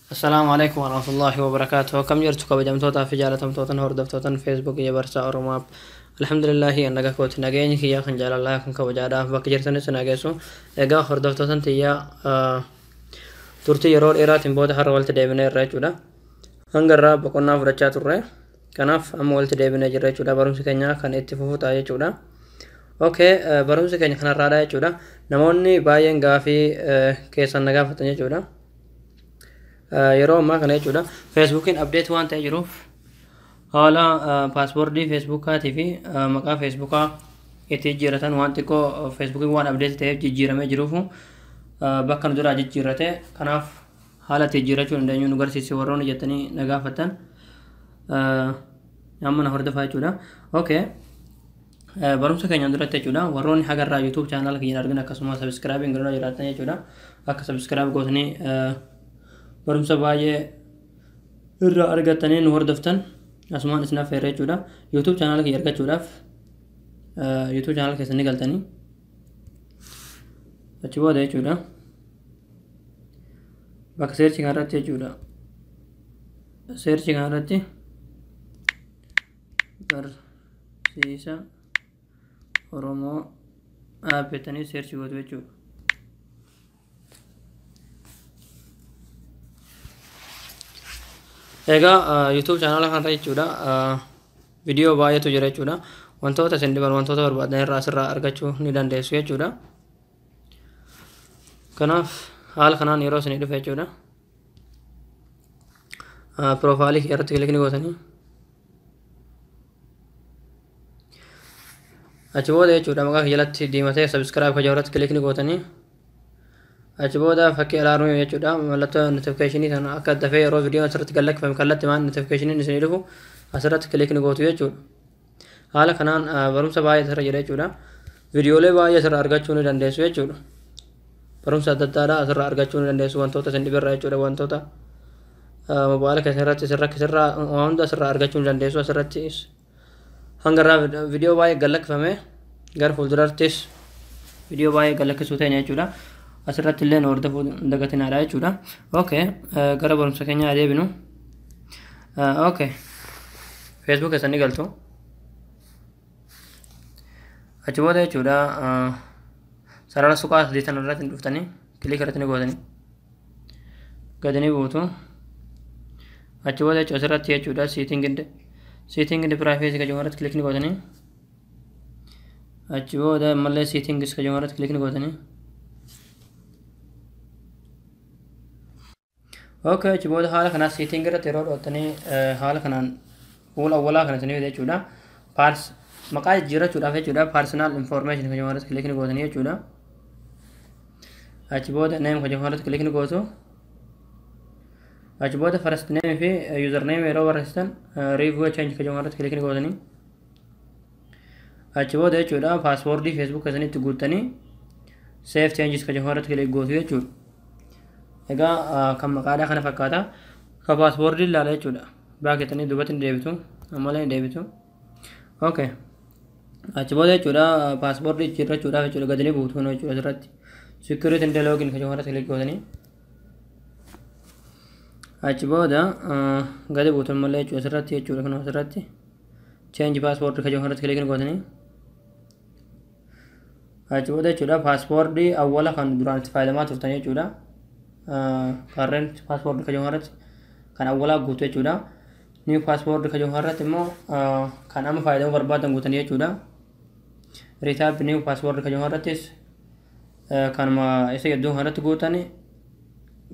Assalaamu alaikum warahmatullahi wabarakaatuh. Akkam jirtu kabajamtootaa fi jaalatamtootan hordoftootan Feesbuukii Barsaa Oromoo? Alhamdulillahi, nagaa kooti. Nageenyi kiyyaa kan jaalalaa kan kabajaadhaaf bakka jirtanis nageessu. Egaa hordoftootan tiyyaa, turtii yeroo dheeraatiin booda har'a walitti deebinee irra jechuudha. Hanga irraa boqonnaa fudhachaa turre. Kanaaf amma walitti deebinee jirra jechuudha. Barumsi keenya kan itti fufu ta'a jechuudha. Okay, barumsi keenya kanarraadha jechuudha. Namoonni baay'een gaafii keessan na gaafatan jechuudha. Yeroo ammaa kana jechuudha, Feesbuukiin update waan ta'ee jiruuf haala passwordii Feesbuukaatii fi maqaa Feesbuukaa itti jijjiiratan waan xiqqoo Feesbuukiin waan update ta'eef jijjiiramee jiruuf bakka nu duraa jijjiirrate, kanaaf haala itti jijjiirrachuu dandeenyu nu garsiise warroonni jettanii na gaafatan amma na hordofaa jechuudha. Okay. Barumsa keenya duratti jechuudha, warroonni hagarraa YouTube channel keenya argina akkasuma subscribe godhaa jiraatan jechuudha, akka subscribe gootanii barumsa baay'ee irraa argattanii nu hordoftan asumaan isin affeerra jechuudha. YouTube channel keenya argachuudhaaf YouTube channel keessan ni galtanii, achi booda jechuudha bakka search kanarratti jechuudha, search kanarratti Barsiisa Oromoo App jettanii search gootu jechuudha. Egaa YouTube channel kanarra jechuudha viidiyoo baay'eetu jira jechuudha. Wantoota isin dhiban, wantoota barbaadan irraa asirraa argachuu ni dandeessu jechuudha. Kanaaf haala kanaan yeroo isinii dhufe jechuudha, Profile irratti click ni gootanii, achi booda jechuudha maqaa jalatti diimatee subscribe ka irratti click ni gootanii, achi booda fakkii alarmii jechuudha, mallattoo notificationii sana akka dafee yeroo viidiyoon asirratti gad lakkifame kallattii maan notificationiin isinii dhufu asirratti click ni gootu jechuudha. Haala kanaan barumsa baay'ee asirra jira jechuudha. Viidiyoolee baay'ee asirra argachuu ni dandeessu jechuudha. Barumsa adda addaadhaa asirra argachuu ni dandeessu, wantoota isin dhibirra jechuudha, wantoota mobaayila keessan irratti isin rakkisirraa waan hunda asirraa argachuu ni dandeessu. Asirratti hanga irraa viidiyoo baay'ee gad lakkifame, gara fuuldurattis viidiyoo baay'ee gad lakkisuu teenya jechuudha. Asirratti illee nu hordofuu hin dagatinaadha jechuudha. Okay, gara barumsa keenyaa adeeminu. Okay, Facebook keessan ni galtu. Achi booda jechuudha sarara suqaa sadii sana irratti dhuftanii click irratti ni gootanii gadi ni buutu. Achi booda jechuudha asirratti jechuudha setting and privacy ka jedhamu irratti click ni gootanii, achi booda ammallee settings ka jedhamu irratti click ni gootanii. Okay, achi booda haala kanaa setting irratti yeroo dhootanii haala kanaan fuula awwalaa kana isinii fide jechuudha. Paars maqaa jijjiirrachuudhaaf jechuudha personal information ka jedhamu irratti click ni gootanii jechuudha. Achi booda name ka jedhamu irratti click ni gootu. Achi booda first name fi user name yeroo barreessitan review change ka jedhamu irratti click ni gootanii. Achi booda jechuudha passwordii Facebook keessanitti guuttanii save changes ka jedhamu irratti click gootu jechuudha. Egaa kan maqaadhaa kana fakkaata. Ka passwordii ilaala jechuudha. Baaketanii duubatti ni deebitu. Ammallee ni deebitu. Okay. Achi booda jechuudha passwordii jijjiirrachuudhaaf jechuudha gadi ni buutu jechuudha asirratti. Security and login ka jedhamu irratti click gootanii. Achi booda gadi buutu ammallee jechuudha asirratti jechuudha kun asirratti. Change password ka jedhamu irratti click gootanii. Achi booda jechuudha passwordii awwala kan duraan itti fayyadamaa turtan jechuudha. Current password ka jedhamu irratti kan awwalaa guutu jechuudha. New password ka jedhamu irratti immoo kan amma fayyadamuu barbaadan guutanii jechuudha. Retype new password ka jedhamu irrattis kanuma isa gidduu kanatti guutanii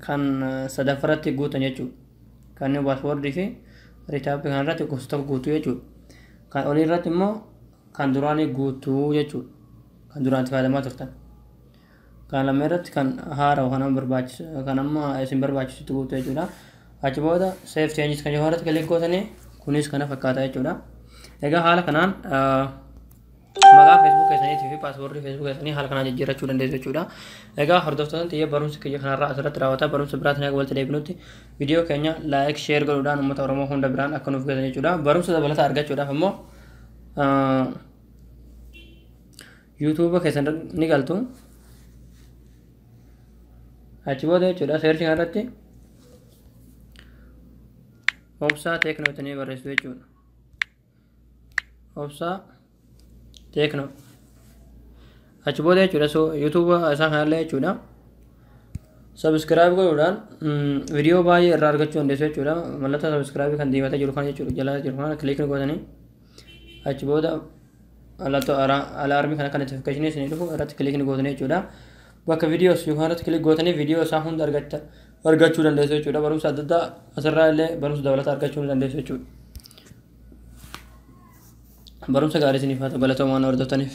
kan sadaffaratti guutan jechuudha. Kan new password fi retype kan irratti gosa tokko guutuu jechuudha. Kan olii irratti immoo kan duraanii guutuu jechuudha. Kan duraan itti fayyadamaa turtan. Kan lama irratti kan haarawa kan amma barbaachisu, kan amma isin barbaachisutti guutuu jechuudha. Achi booda save changes kan jedhamu irratti click gootanii kunis kana fakkaata jechuudha. Egaa haala kanaan maqaa Facebook keessaniitii fi passwordii Facebook keessanii haala kanaan jijjiirrachuu dandeessu jechuudha. Egaa hordoftoota xiyya, barumsi kiyya kanarraa asirratti raawwata. Barumsa biraatiin haga walitti deebinutti viidiyoo keenya like, share godhuudhaan uummata Oromoo hunda biraan akka nuuf geessan jechuudha. Barumsa dabalataa argachuudhaaf immoo YouTube keessan ni galtu. Achi booda jechuudha search kanarratti Obsaa Teeknoo jettanii barreessu jechuudha. Obsaa Teeknoo. Achi booda jechuudha, so YouTube isaa kanallee jechuudha, subscribe godhuudhaan viidiyoo baay'ee irraa argachuu dandeessu jechuudha. Mallattoo subscribe kan diimatee jiru kana jechuudha, jala jiru kana click gootanii, achi booda mallattoo alarm kana kan notification isinii dhufu irratti click gootanii jechuudha. Bakka viidiyoos yookaan irratti click gootanii viidiyoo isaa hunda argachuu dandeessu jechuudha. Barumsa adda addaa asirraa illee barumsa dabalataa argachuu dandeessu jechuudha. Barumsa gaarii isiniif haa ta'u. Galatoomaa waan hordoftaniif.